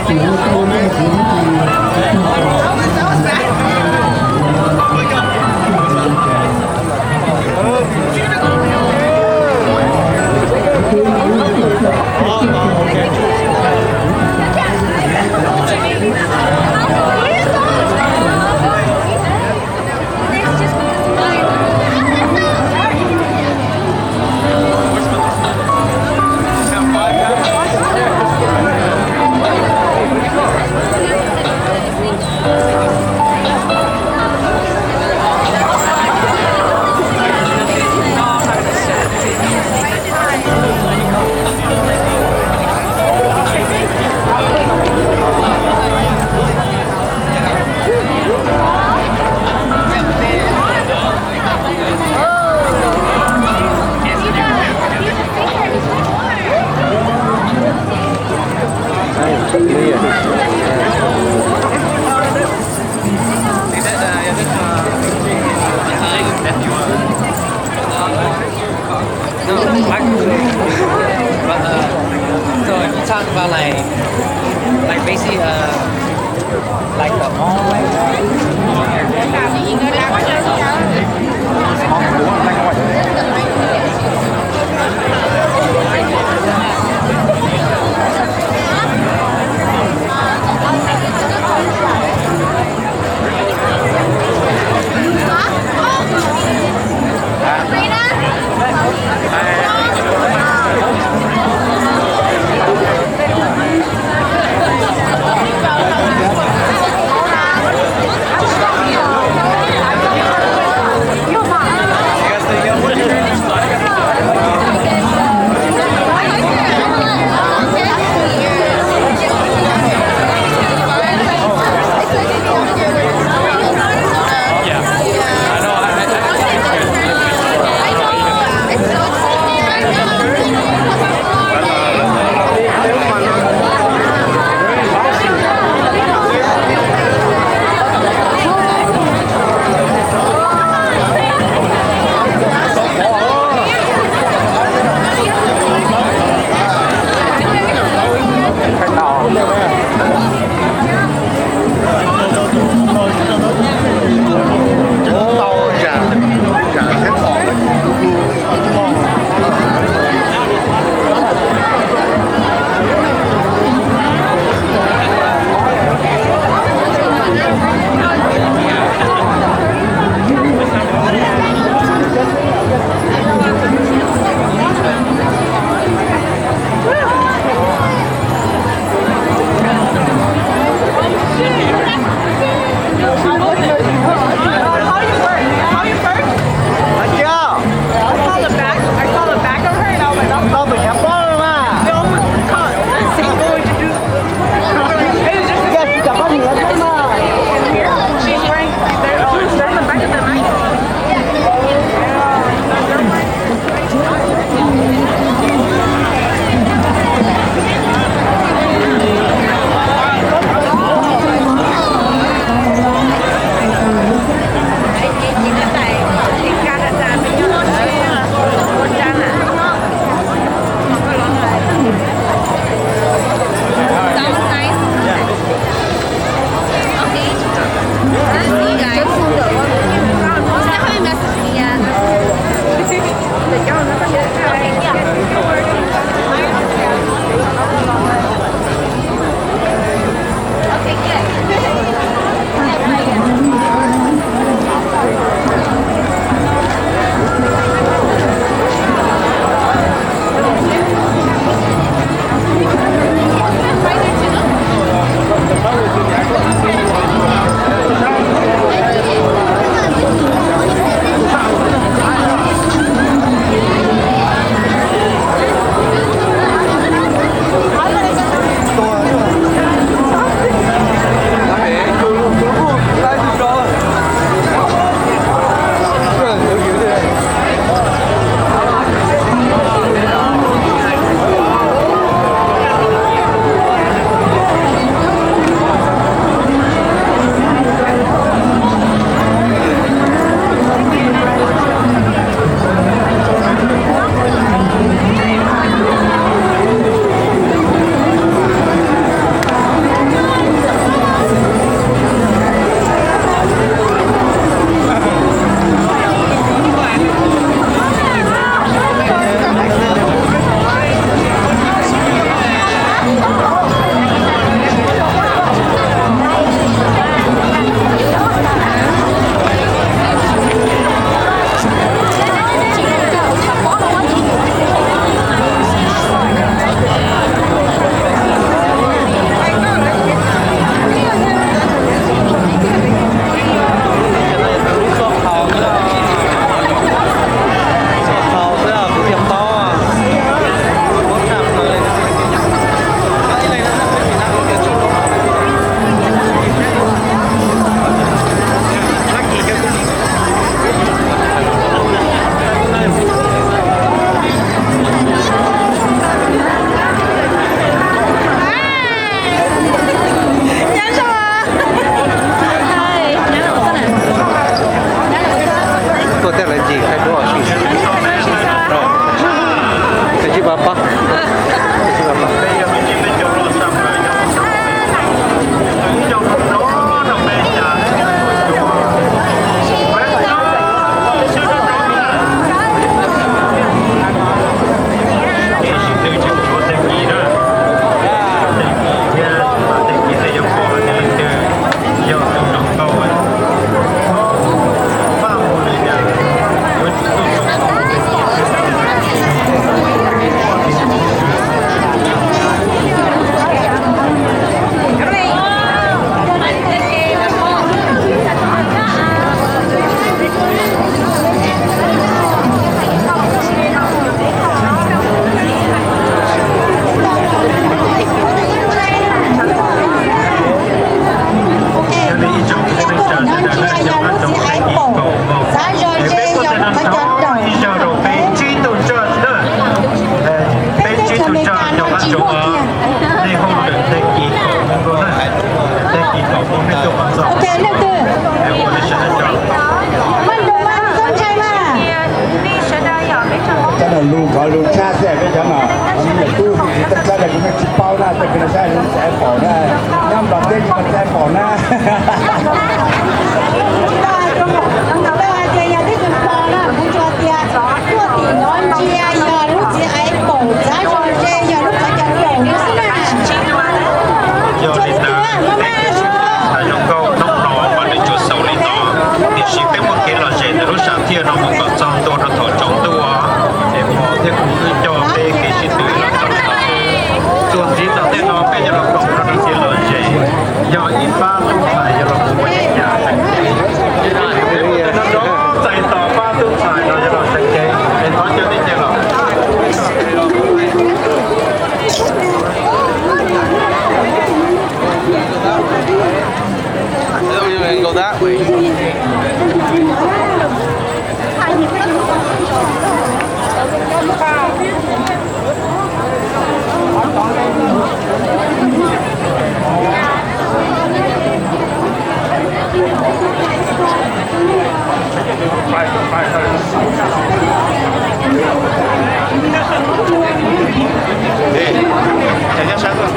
No, I, but, uh, so if you talk about, like, like, basically, uh, like, the mall, like, Ok, leej twg? Maj nroos mas txhob ntshai mas. Cov no lus khov lus tshaj xwb peb cov no, tub tsis teb txawb li kuv tsis paub na, tej kws no saib lub txais pom na, nyob Nplog teb tsis txais pom na. Tau hais tias yog twb tsis pom na, kuv tsuas tias tuaj tim no ntsia yog lub txiv aiv pom txav zog ze yog lub qhov cos pom xwb na. Yog li ntawd, txhais zoo nkauj hnub no mas nws tsuas xaus li no, tiam sis peb muaj kev lom zem ntawm lub sam thiaj no mus kom txog ntua rau thaum tsaus ntuj, es pom thiab kuv wb coj peb kev sib tw los txog thaum txuas ntxiv tom tej no peb yuav los koom rau nws kev lom zem, yog ib pab tub ntxhais yuav los mus ua li cas. Peb muaj tes no rov txais tos pab tub ntxhais no yuav los seev kev es thov caw nej cia los. Go that way. Tias tag kuv twb mus ib ncig cog cov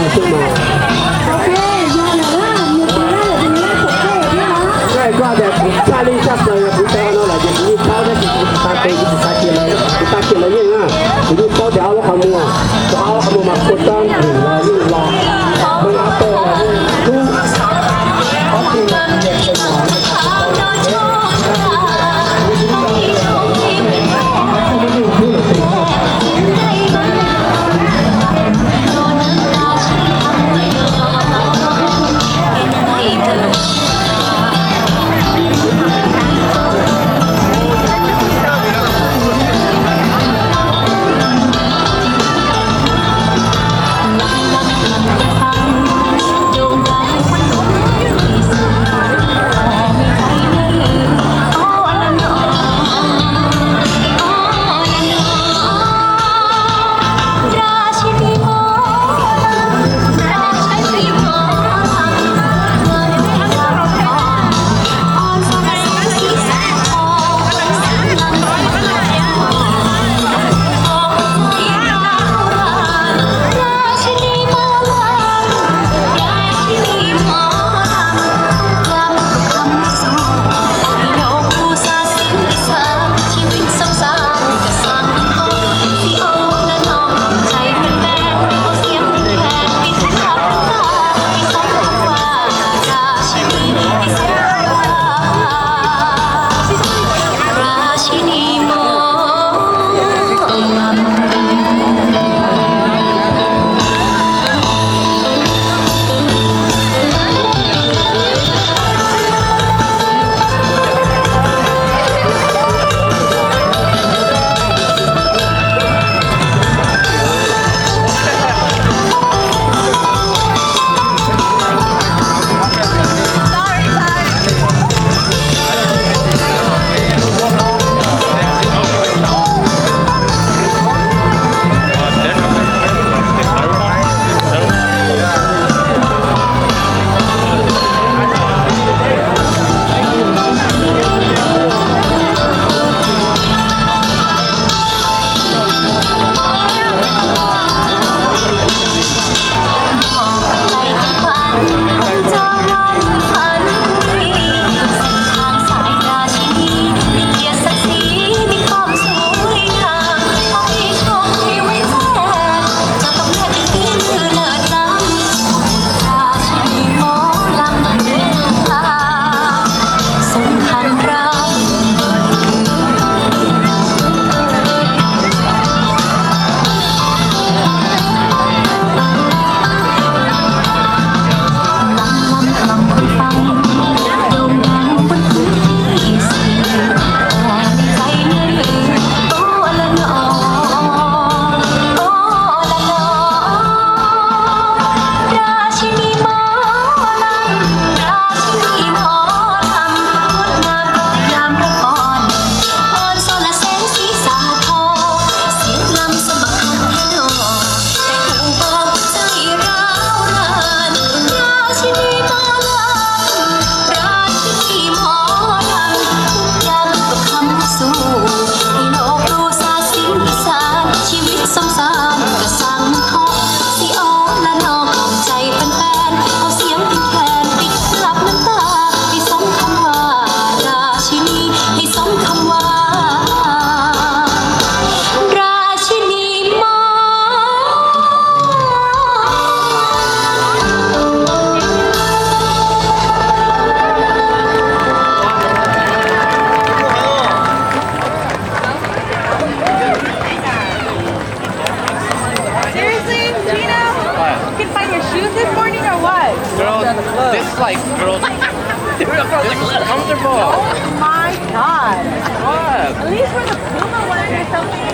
kuv tsis tau tes xwb na, muag xwb mas. Koj tias kuv txhaj li tshaj plaws yog kuv tau no lawm ces kuv yeej paub tab sis kuv tsis tau tes, kuv tsis tau cia lawv, kuv tau cia lawv yeej na. Kuv yeej paub tias ob lub qhov muag, ob lub qhov muag mas kua txob nrwm los yeej los, muaj ob teg los yeej hlub, ob teg los yeej Tau me